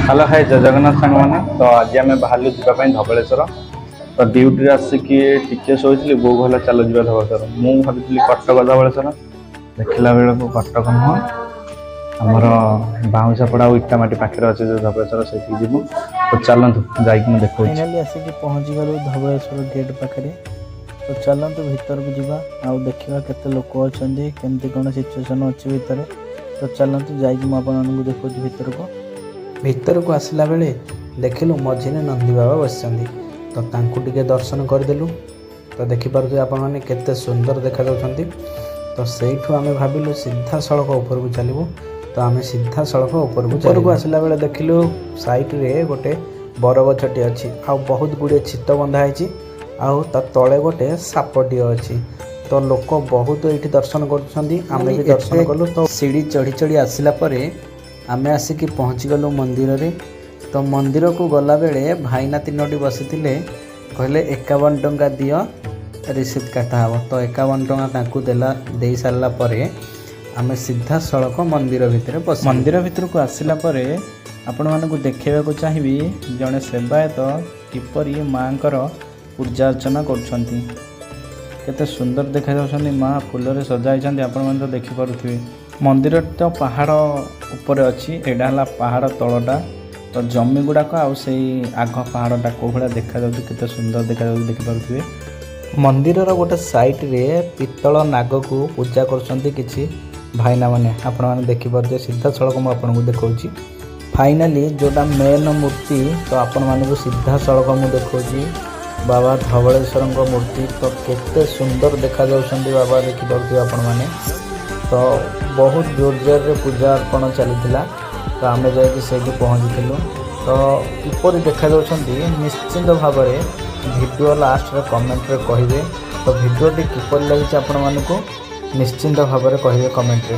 Hello high, ଜୟ ଜଗନ୍ନାଥ ସାଙ୍ଗମାନେ। ତ ଆଜି ଆମେ ବାହାରିଲୁ ଯିବା ପାଇଁ ଧବଳେଶ୍ୱର। ତ ଡ୍ୟୁଟିରେ ଆସିକି ଟିକେ ଶୋଇଥିଲି, ବୋଉ କହିଲା ଚାଲ ଯିବା ଧବଳେଶ୍ୱର। ମୁଁ ଭାବିଥିଲି କଟକ ଧବଳେଶ୍ୱର, ଦେଖିଲା ବେଳକୁ କଟକ ନୁହଁ, ଆମର ବାଉଁଶାପଡ଼ା ଆଉ ଇଟାମାଟି ପାଖରେ ଅଛି ଯେଉଁ ଧବଳେଶ୍ୱର, ସେଇଠିକି ଯିବୁ। ତ ଚାଲନ୍ତୁ, ଯାଇକି ମୁଁ ଦେଖାଉଛି। ଫାଇନାଲି ଆସିକି ପହଞ୍ଚିଗଲୁ ଧବଳେଶ୍ୱର ଗେଟ୍ ପାଖରେ। ତ ଚାଲନ୍ତୁ ଭିତରକୁ ଯିବା ଆଉ ଦେଖିବା କେତେ ଲୋକ ଅଛନ୍ତି, କେମିତି କ'ଣ ସିଚୁଏସନ୍ ଅଛି ଭିତରେ। ତ ଚାଲନ୍ତୁ, ଯାଇକି ମୁଁ ଆପଣମାନଙ୍କୁ ଦେଖାଉଛି ଭିତରକୁ। ଭିତରକୁ ଆସିଲା ବେଳେ ଦେଖିଲୁ ମଝିରେ ନନ୍ଦୀ ବାବା ବସିଛନ୍ତି, ତ ତାଙ୍କୁ ଟିକେ ଦର୍ଶନ କରିଦେଲୁ। ତ ଦେଖିପାରୁଥିବେ ଆପଣମାନେ, କେତେ ସୁନ୍ଦର ଦେଖାଯାଉଛନ୍ତି। ତ ସେଇଠୁ ଆମେ ଭାବିଲୁ ସିଧାସଳଖ ଉପରକୁ ଚାଲିବୁ। ତ ଆମେ ସିଧାସଳଖ ଉପରକୁ ଉପରକୁ ଆସିଲା ବେଳେ ଦେଖିଲୁ ସାଇଡ଼ରେ ଗୋଟେ ବରଗଛଟି ଅଛି ଆଉ ବହୁତ ଗୁଡ଼ିଏ ଛିତ ବନ୍ଧା ହେଇଛି ଆଉ ତା ତଳେ ଗୋଟେ ସାପଟିଏ ଅଛି। ତ ଲୋକ ବହୁତ ଏଇଠି ଦର୍ଶନ କରୁଛନ୍ତି, ଆମେ ବି ଦର୍ଶନ କଲୁ। ତ ସିଡ଼ି ଚଢ଼ି ଚଢ଼ି ଆସିଲା ପରେ ଆମେ ଆସିକି ପହଞ୍ଚିଗଲୁ ମନ୍ଦିରରେ। ତ ମନ୍ଦିରକୁ ଗଲାବେଳେ ଭାଇନା ତିନୋଟି ବସିଥିଲେ, କହିଲେ 51 ଟଙ୍କା ଦିଅ, ରିସିପ୍ଟ କାଟା ହେବ। ତ 51 ଟଙ୍କା ତାଙ୍କୁ ଦେଲା, ଦେଇ ସାରିଲା ପରେ ଆମେ ସିଧାସଳଖ ମନ୍ଦିର ଭିତରେ ପଶି ମନ୍ଦିର ଭିତରକୁ ଆସିଲା ପରେ ଆପଣମାନଙ୍କୁ ଦେଖାଇବାକୁ ଚାହିଁବି ଜଣେ ସେବାୟତ କିପରି ମାଆଙ୍କର ପୂଜା ଅର୍ଚ୍ଚନା କରୁଛନ୍ତି। କେତେ ସୁନ୍ଦର ଦେଖାଯାଉଛନ୍ତି ମା, ଫୁଲରେ ସଜା ହେଇଛନ୍ତି, ଆପଣମାନେ ତ ଦେଖିପାରୁଥିବେ। ମନ୍ଦିର ତ ପାହାଡ଼ ଉପରେ ଅଛି, ଏଇଟା ହେଲା ପାହାଡ଼ ତଳଟା। ତ ଜମି ଗୁଡ଼ାକ ଆଉ ସେଇ ଆଗ ପାହାଡ଼ଟା କେଉଁ ଭଳିଆ ଦେଖାଯାଉଛି, କେତେ ସୁନ୍ଦର ଦେଖାଯାଉଛି, ଦେଖିପାରୁଥିବେ। ମନ୍ଦିରର ଗୋଟେ ସାଇଡ଼ରେ ପିତ୍ତଳ ନାଗକୁ ପୂଜା କରୁଛନ୍ତି କିଛି ଭାଇନାମାନେ, ଆପଣମାନେ ଦେଖିପାରୁଥିବେ। ସିଧାସଳଖ ମୁଁ ଆପଣଙ୍କୁ ଦେଖାଉଛି ଫାଇନାଲି ଯେଉଁଟା ମେନ୍ ମୂର୍ତ୍ତି। ତ ଆପଣମାନଙ୍କୁ ସିଧାସଳଖ ମୁଁ ଦେଖାଉଛି ବାବା ଧବଳେଶ୍ୱରଙ୍କ ମୂର୍ତ୍ତି। ତ କେତେ ସୁନ୍ଦର ଦେଖାଯାଉଛନ୍ତି ବାବା, ଦେଖିପାରୁଥିବେ ଆପଣମାନେ। ତ ବହୁତ ଜୋରଜୋରରେ ପୂଜା ଅର୍ପଣ ଚାଲିଥିଲା, ତ ଆମେ ଯାଇକି ସେଇଠି ପହଞ୍ଚିଥିଲୁ। ତ କିପରି ଦେଖାଯାଉଛନ୍ତି, ନିଶ୍ଚିନ୍ତ ଭାବରେ ଭିଡ଼ିଓ ଲାଷ୍ଟରେ କମେଣ୍ଟରେ କହିବେ। ତ ଭିଡ଼ିଓଟି କିପରି ଲାଗିଛି ଆପଣମାନଙ୍କୁ, ନିଶ୍ଚିନ୍ତ ଭାବରେ କହିବେ କମେଣ୍ଟରେ।